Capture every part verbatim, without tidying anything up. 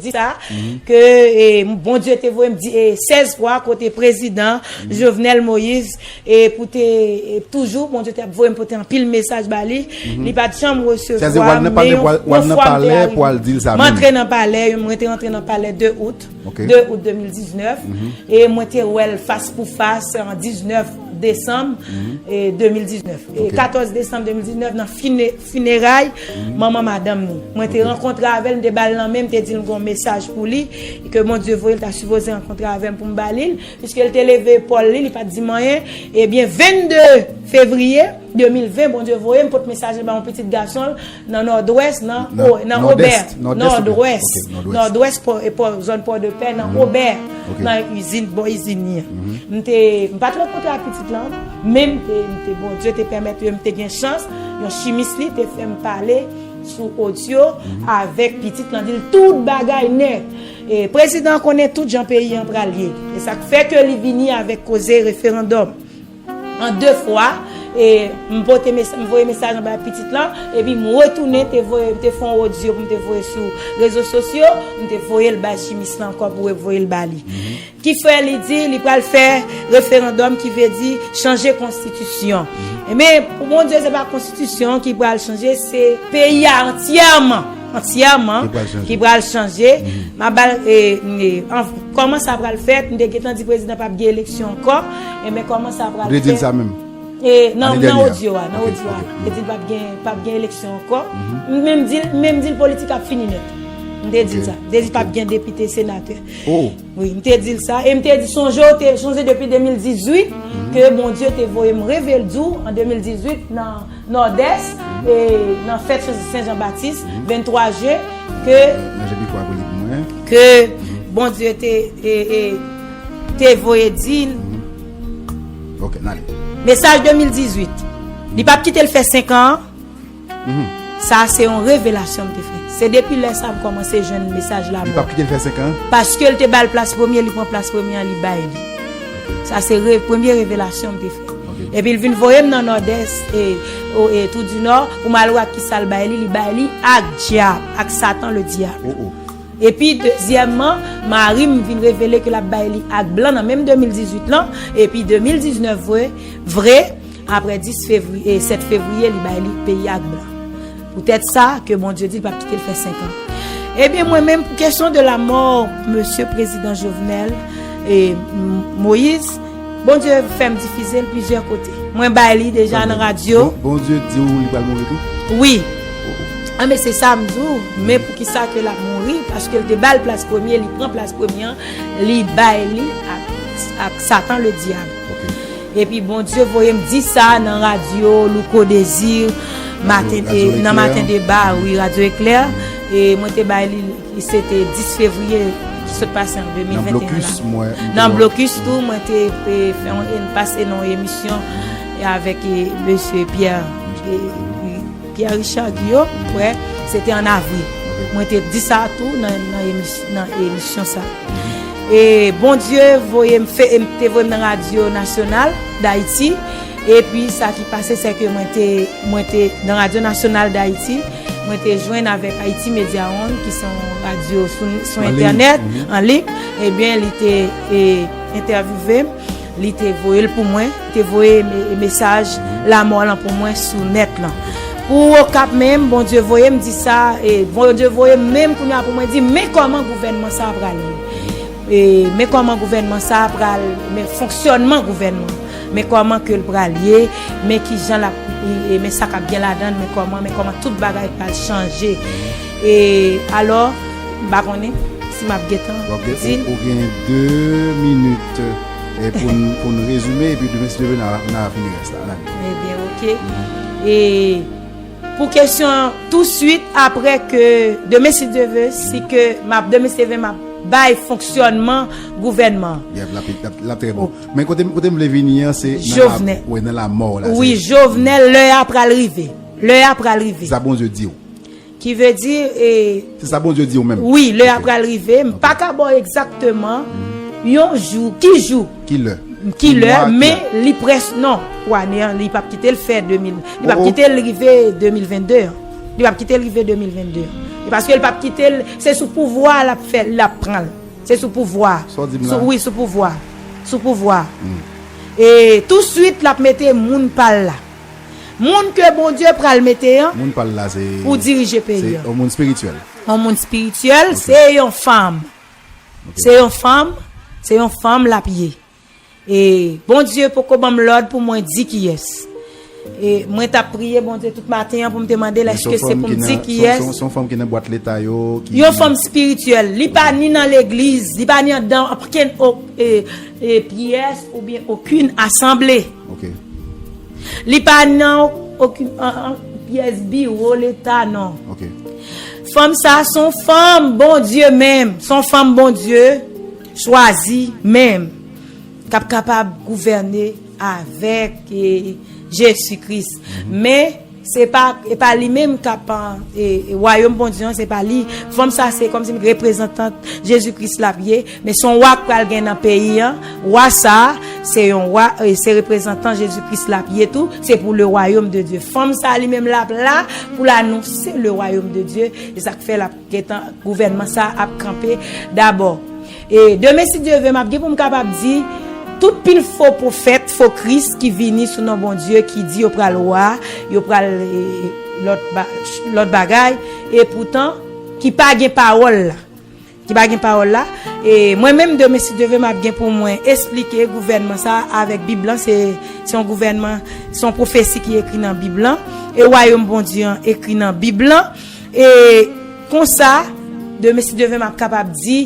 di sa, ke, e, Bondye te voye m di, e, sèz fwa kote prezidan Jovenel Moïse, e, pou te, e, toujou, Bondye te ap voye m pote anpil mesaj ba li. Li pa t janm resevwa m, men yon, yon fwa m te arive. M antre nan palè, mwen te rantre nan palè de out, de out de mil diznèf, e mwen te wè l fas pou fas an diznèf desanm, e, de mil diznèf. E katòz desanm de mil diznèf, nan fine-, fineray manman madanm ni. Mwen te rankontre avè l, m te ba l lanmen, m te di l gon mesaj pou li, ke Bondye voye l ta sipoze rankontre avè m pou m ba li l, piske l te leve epòl li, li pa t di m anyen. Ebyen, vennde fevriye de mil ven, Bondye voye m pote mesaj la ba yon pitit gason l nan Nòdwès, nan, nan, o-, nan Obè, Nòdwès, Nòdwès, Nòdwès, Pò, e Pò, zòn Pòdepè, nan Obè, nan izin, bò izin li an. M te, m pa t rankontre ak pitit lan, men m te, m te, Bondye te pèmèt ke m te gen chans, yon chimis li te fè m pale sou odyo avèk pitit lan, di l tout bagay nèt. E prezidan an konnen tout jan peyi an pral ye. E sa k fè ke li vini avèk koze referandòm an de fwa, e m pote mes-, m voye mesaj anba pitit lan, epi m retounen te voye, m te fè yon odyo pou m te voye sou rezo sosyo, m te voye l bay chimis lan ankò pou voye l ba li. Ki fè li di li pral fè referandòm, ki vle di chanje konstitisyon. Ebyen, pou Bondye, se pa konstitisyon ki pral chanje, se peyi a antyèman, antyèman ki pral chanje. M ap ba l, e, e, an, kòman sa pral fèt? M te gentan di prezidan p ap gen eleksyon ankò. Ebyen, kòman sa pral fèt? Ou te di l sa menm? E, nan, nan odyo a, nan odyo a. M te di l p ap gen, p ap gen eleksyon ankò. M menm di l, m menm di l politik ap fini nèt. M te di l sa. M te di l p ap gen depite, senatè. Wi, m te di l sa. E m te di, sonje, w te, sonje depi de mil dizuit, ke Bondye te voye m revele di w an de mil dizuit nan Nòdès, e nan fèt Sen Jan Batis, venntwa jen, ke, ke Bondye te, e, e, te voye di l. Mesaj de mil dizuit. Li p ap kite l fè senk an. Sa se yon revelasyon m te fè. Se depi lè sa m kòmanse jwenn mesaj lanmò. Li p ap kite l fè senk an? Paske l te ba l plas premye, li pran plas premye an, li bay li. Sa se re-, premye revelasyon m te fè. Epi l vin voye m nan Nòdès, e, o, e, Twou di Nò, pou m al wè ak kisa l bay li, li bay li ak dyab, ak Satan le dyab. Epi, dezyèmman, mari m vin revele ke l ap bay li ak blan nan menm de mil dizuit lan, epi de mil diznèf vre, vre, apre dis fevriye, sèt fevriye, li bay li peyi ak blan. Poutèt sa, ke Bondye di l p ap kite l fè senk an. Ebyen, mwen menm, pou kesyon de lamò mesye prezidan Jovenel, e, M-, Moïse, Bondye fè m difize l plizyè kote. Mwen bay li deja nan radyo. Bon, Bondye di w li pral mouri tou? Wi. Anben, se sa m di w, men poukisa ke l ap mouri? Paske l te ba l plas premye, li pran plas premye an, li bay li ak, ak Satan le dyab. Epi Bondye voye m di sa nan radyo, Louko Désir, maten, nan Maten Deba, wi, Radyo Eklè. E mwen te bay li, se te dis fevriye ki sot pase an de mil venteyen la. Nan blokis tou, mwen te, e, fè yon, e, pase nan yon emisyon, e, avèk, e, mesye Pierre, e, Pierre Richard Guillaume, wè, se te an avril. Mwen te di sa tou nan, nan emis-, nan emisyon sa. E Bondye voye m fè, e m te voye m nan Radyo Nasyonal d Ayiti. Epi sa ki pase, se ke mwen te, mwen te nan Radyo Nasyonal d Ayiti, mwen te jwenn avèk Haiti Media One, ki se yon radyo sou, sou entènèt, an liy. Ebyen, li te, e, entèvyouve m. Li te voye l pou mwen, te voye me-, mesaj lamò lan pou mwen sou nèt lan. Pou Okap menm, Bondye voye m di sa, e Bondye voye m menm kounye a pou mwen di, men kòman gouvènman sa a pral ye. E, men kòman gouvènman sa a pral, men fonksyònman gouvènman. Men kòman ke l pral ye, men kijan l ap, e, men sa k ap gen ladan l, men kòman, men kòman tout bagay pral chanje. E, alò, m pa konnen si m ap gentan di l. Ou gen de minit, e, pou n, pou n rezime, epi demen, si Dye vle, n a, n a fini rès la. Ebyen, oke. E pou kesyon an, touswit apre ke, demen, si Dye vle, si ke m ap, demen, si Dye vle, m ap bay fonksyònman gouvènman. Yep, l ap, l ap, l ap trè bon. Men kote, kote m vle vini an, se nan la, wi, nan lamò la. Wi, Jovenel, lè a pral rive. Lè a pral rive. Sa Bondye di w. Ki vle di, e, se sa Bondye di w menm. Wi, lè a pral rive. M pa ka ba w egzakteman yon jou, ki jou, ki lè, ki lè, men li près, non, pou ane an, li p ap kite l fè de mil, li p ap kite l rive de mil vennde an. Li p ap kite l rive de mil vennde an. Paske l p ap kite l, se sou pouvwa l ap fè, l ap pran l. Se sou pouvwa. Sa w di m la? Sou, wi, sou pouvwa. Sou pouvwa. Hmm. E touswit, l ap mete moun pa l la. Moun ke Bondye pral mete an. Moun pa l la, se pou dirije peyi an. Se yon moun espirityèl. Yon moun espirityèl, ok, se yon fanm. Ok. Se yon fanm, se yon fanm l ap ye. E Bondye poko ban m lòd pou mwen di kiyès. E mwen t ap priye Bondye tout maten an pou m te mande l, èske se pou m di kiyès. Se yon fanm ki nan bwat leta yo, ki yon fanm espirityèl. Li pa ni nan legliz, li pa ni anndan okenn, o, e, e, pyès oubyen okenn asanble. Ok. Li pa nan okenn, an, an, pyès biwo leta, non. Ok. Fanm sa se yon fanm Bondye menm, se yon fanm Bondye chwazi menm, k ap kapab gouvène avèk, e, Jezi Kris. Mhm. Men, se pa, e pa li menm k ap, e, e, wayòm Bondye an, se pa li. Fanm sa se kòmsi reprezantant Jezi Kris l ap ye, men se yon wa k pral gen nan peyi an. Wa sa, se yon wa, e, se reprezantan Jezi Kris l ap ye tou. Se pou le royaume de Dieu. Fanm sa li menm l ap la pou l anonse le royaume de Dieu. E sa k fè l ap gentan, gouvènman sa ap kanpe dabò. E demen, si Dye ve, m ap gen pou m kapab di, tout pil fo pwofèt, fo Kris ki vini sou non Bondye, ki di yo pral wa, yo pral, e, lòt ba-, lòt bagay, e poutan, ki pa gen pawòl la. Ki pa gen pawòl la. E mwen menm, demen, si Dye ve, m ap gen pou mwen esplike gouvènman sa avèk Bib lan. Se, se yon gouvènman, se yon pwofesi ki ekri nan Bib lan. E wayòm Bondye an ekri nan Bib lan. E konsa, demen, si Dye ve, m ap kapab di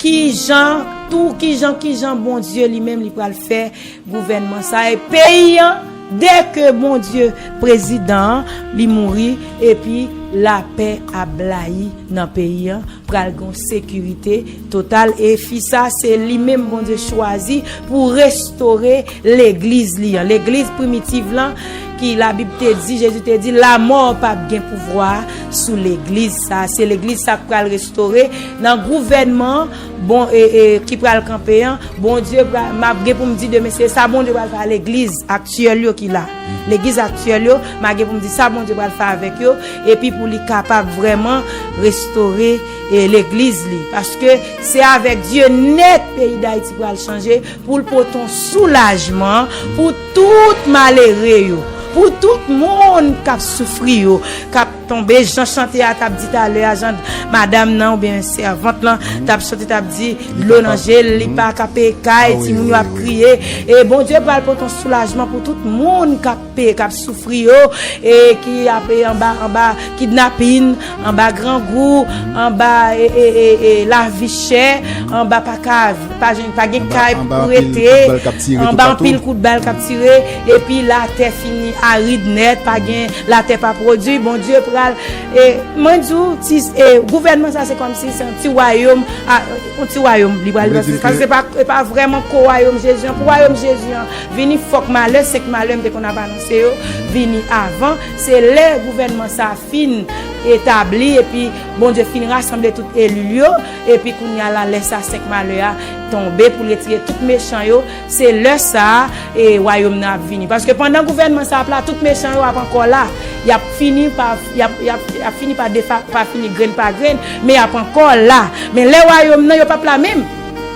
kijan, tou kijan, kijan Bondye li menm li pral fè gouvènman sa. E peyi an, dèke Bondye, prezidan an, li mouri, epi lapè ap blayi nan peyi an, pral gen sekirite total. E fi sa, se li menm Bondye chwazi pou restore legliz li an. Legliz primitiv lan, ki Labib te di, Jezi te di, lamò p ap gen pouvwa sou legliz sa. Se legliz sa k pral restore nan gouvènman, bon, e, e, ki pral kanpe an. Bondye pral, m ap gen pou m di demen, se sa Bondye pral fè a legliz aktyèl yo ki la. Legliz aktyèl yo, m ap gen pou m di sa Bondye pral fè avèk yo, epi pou li kapab vrèman restore, e, legliz li. Paske se avèk Dye nèt peyi Dayiti pral chanje, pou l pote yon soulajman pou tout malere yo, pou tout moun k ap soufri yo, k ap tonbe, jan chante a t ap di talè a, jan madanm nan oubyen sèvant lan t ap chante, t ap di dlo nan je l, li pa ka peye kay, timoun yo ap kriye. E Bondye pral pote yon soulajman pou tout moun k ap peye, k ap soufri yo, e ki ap anba, anba kidnapin, anba grangou, anba, e, e, e, e, lavi chè, anba pa ka, pa jwenn, pa gen kay pou rete, anba anpil kout bal k ap tire, epi latè fini arid nèt, pa gen, latè pa pwodui. Bondye pral, e, mwen di w, ti, e, gouvènman sa se kòmsi se yon ti wayòm, a, yon ti wayòm li pral, paske se pa, e pa vrèman ko wayòm Jezi an. Pou wayòm Jezi an vini, fòk malè, senk malè m te konn ap anonse yo, vini avan. Se lè gouvènman sa fin etabli, epi Bondye fin rasanble tout eli l yo, epi kounye a la, lè sa senk malè a tonbe pou l retire tout mechan yo, se lè sa a, e, wayòm nan ap vini. Paske pandan gouvènman sa ap la, tout mechan yo ap ankò la. Y ap fini pa, y ap, y ap, y ap fini pa defa-, pa fini grenn pa grenn, men y ap ankò la. Men lè wayòm nan, yo p ap la menm.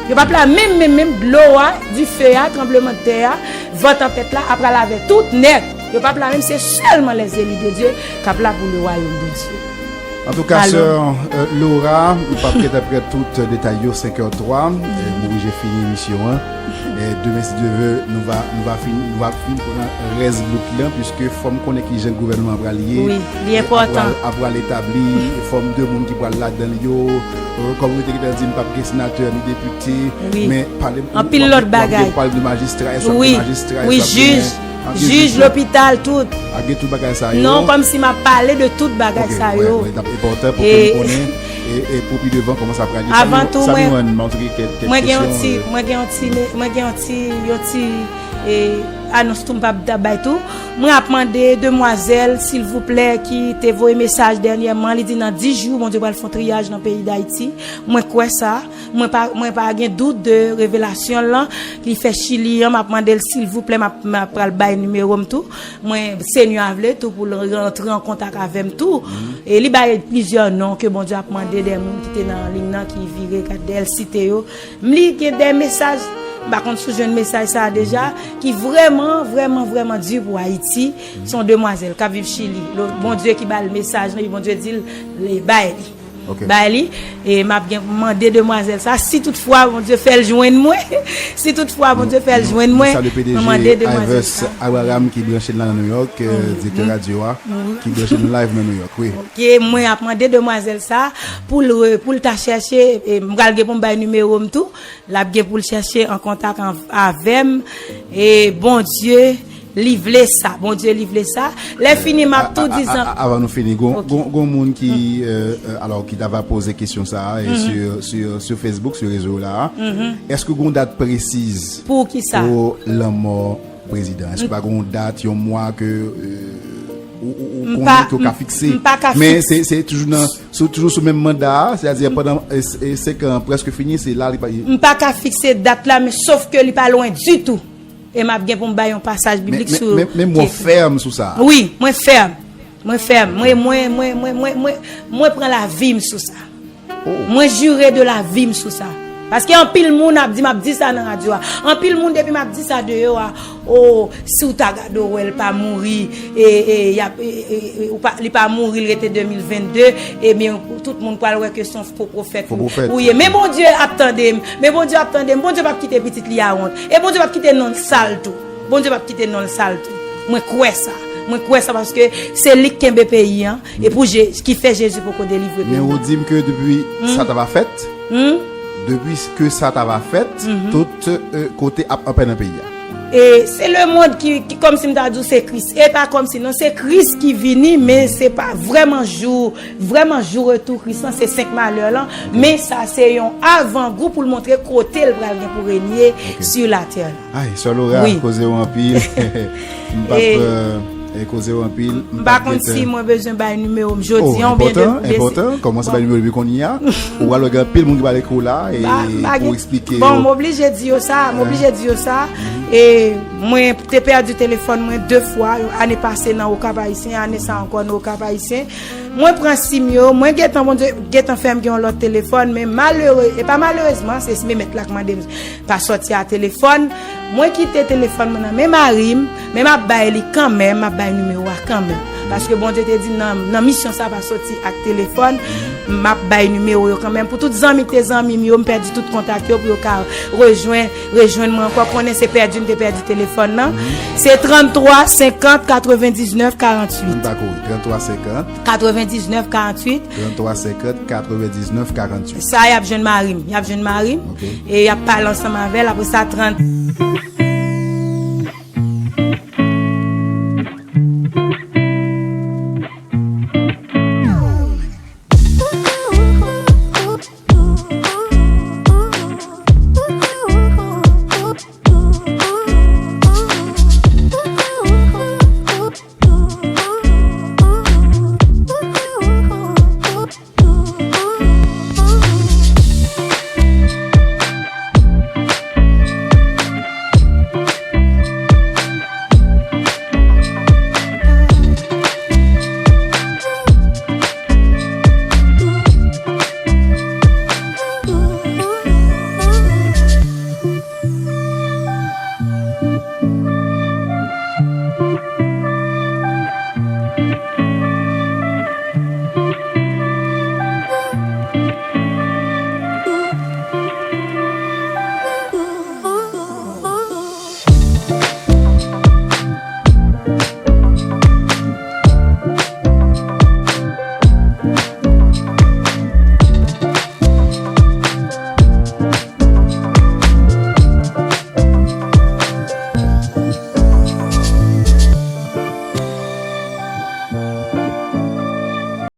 Yo p ap la menm, menm, menm. Dlo a, dife a, tranblemanntè a, van tanpèt la ap pral avè tout nèt. Yo p ap la menm, se sèlman les élus de Dieu k ap la pou le royaume de Dieu. Antouka, sè, e, Laura, nou p ap gentan pran tout detay yo, senk è twa, e, nou oblije fini emisyon an. E, demen, si Dye ve, nou va, nou va fin, nou va fin pran rès bout lan, piske fò m konnen kijan gouvènman an pral ye. Wi, li enpòtan. Ap pral, ap pral etabli, fòm de moun ki pral ladan l yo. E, kòm ou te gentan di, m p ap gen senatè ni depite, men pale m, anpil lòt bagay. W ap gen, w ap gen, w ap gen pale de majistra, èske w ap gen majistra, èske w ap gen jij, jij, lopital, tout. Ap gen tout bagay sa yo. Non, kòmsi m ap pale de tout bagay sa yo. Ok, wi, wi, l ap enpòtan pou ke nou konnen, e, e pou pi devan kòman sa pral ye. Avan tou, mwen, mwen gen yon ti, mwen gen yon ti, mwen gen yon ti, yon ti, e, Anons tou m p ap ta bay tou. Mwen ap mande demwazèl, silvouplè, ki te voye mesaj dènyèman, li di nan dis jou, Bondye pral fè yon triyaj nan peyi Dayiti. Mwen kwè sa. Mwen pa, mwen pa gen dout de revelasyon l lan. Li fè Chili an, m ap mande l, silvouplè, m ap, m ap pral bay nimewo m tou. Mwen, Senyè a vle tou pou l rantre an kontak avè m tou. E li bay plizyè non ke Bondye ap mande de moun ki te nan liy nan, ki vire gade l, site yo. M li gen de mesaj, m pa konn si w jwenn mesaj sa a deja, ki vrèman, vrèman, vrèman di pou Ayiti. Se yon demwazèl k ap viv Chili. Lo-, Bondye ki ba l mesaj lan, epi Bondye di l, li bay li. Ok. Bay li, e m ap gen mande demwazèl sa, si toutfwa Bondye fè l jwenn mwen, si toutfwa Bondye fè l jwenn mwen, mwen mande demwazèl sa. Abraham ki branche n la nan New York, euh, direktè radyo a, ki branche nou live nan New York, wi. Ok, mwen ap mande demwazèl sa pou l re-, pou l ta chèche, e m pral gen pou m bay nimewo m tou, l ap gen pou l chèche an kontak an-, avè m, e Bondye, li vle sa, Bondye, li vle sa. Lè fini, m ap tou di zan- Avan nou fini, gon, gon, gon moun ki, euh, euh, alò, ki ta va poze kesyon sa a, e sur, sur, sur Facebook, sur rezo la, èske gon dat presiz pou ki sa? Pou lanmò prezidan? Èske pa gon dat, yon mwa ke, euh, ou, ou, ou konnen ke w ka fikse? M pa ka fikse. Men se, se toujou nan, se toujou sou menm manda a, sètadi pandan, e, e, senk an prèske fini, se la li pa. M pa ka fikse dat la, men sof ke li pa lwen ditou. E m ap gen pou m bay yon pasaj biblik sou. Men, men, men, men mwen fèm sou sa. Wi, mwen fèm. Mwen fèm. Mwen, mwen, mwen, mwen, mwen, mwen, mwen pran lavi m sou sa. Mwen jire de lavi m sou sa. Paske anpil moun ap di, m ap di sa nan radyo a. Anpil moun depi m ap di sa deyò a, o, si w ta gade w wè l pa mouri, e, e, y ap, e, e, e, ou pa, li pa mouri, l rete de mil vennde, ebyen, tout moun pral wè ke se yon fo pwofèt ou ye. Men Bondye ap tande m. Men Bondye ap tande m. Bondye p ap kite pitit li a wont. E Bondye p ap kite non l sal tou. Bondye p ap kite non l sal tou. Mwen kwè sa. Mwen kwè sa paske se li k kenbe peyi an. E pou Je-, ki fè Jezi poko delivre peyi an. Men ou di m ke depi sa ta va fèt, depi ke sa ta va fèt, tout, euh, kote ap anpè nan peyi a. E se lemonn ki, ki kòmsi m ta di w se Kris. E pa kòmsi non, se Kris ki vini, men se pa vrèman jou, vrèman jou retou Kris lan, se senk malè lan. Men sa se yon avangou pou l montre kote l pral gen pou renye sur la terre. Ay, sè Laura, koze w anpil. M p ap, euh, koze w anpil. M pa konn si mwen bezwen bay nimewo m jodi an oubyen de. Enpòtan, enpòtan. Kòmanse bay nimewo depi kounye a. Ou pral wè gen anpil moun ki pral ekri w la e pou eksplike yo. Bon, m oblije di yo sa, m oblije di yo sa. E mwen te pèdi telefòn mwen de fwa, ane pase nan Okap Ayisyen, ane sa ankò nan Okap Ayisyen. Mwen pran sim yo, mwen gentan, Bondye gentan fè m gen yon lòt telefòn, men malere, e pa malerezman, se Mèt la k mande m pa sòti a telefòn. Mwen kite telefòn mwen nan men mari m, men m ap bay li kanmenm, m ap bay nimewo a kanmenm. Paske Bondye te di nan, nan misyon sa pa sòti ak telefòn, m ap bay nimewo yo kanmenm. Pou tout zanmi k te zanmi m yo, m pèdi tout kontak yo pou yo ka rejwenn, rejwenn mwen ankò. Konnen se pèdi m te pèdi telefòn nan. Se tranntwa senkant katrevendiznèf karanntuit. M pa kouri. Tranntwa senkant. Katrevendiznèf karanntuit. Tranntwa senkant katrevendiznèf karanntuit. Sa y ap jwenn mari m. Y ap jwenn mari m. Ok. E y ap pale ansanm avè l. Apre sa, trant.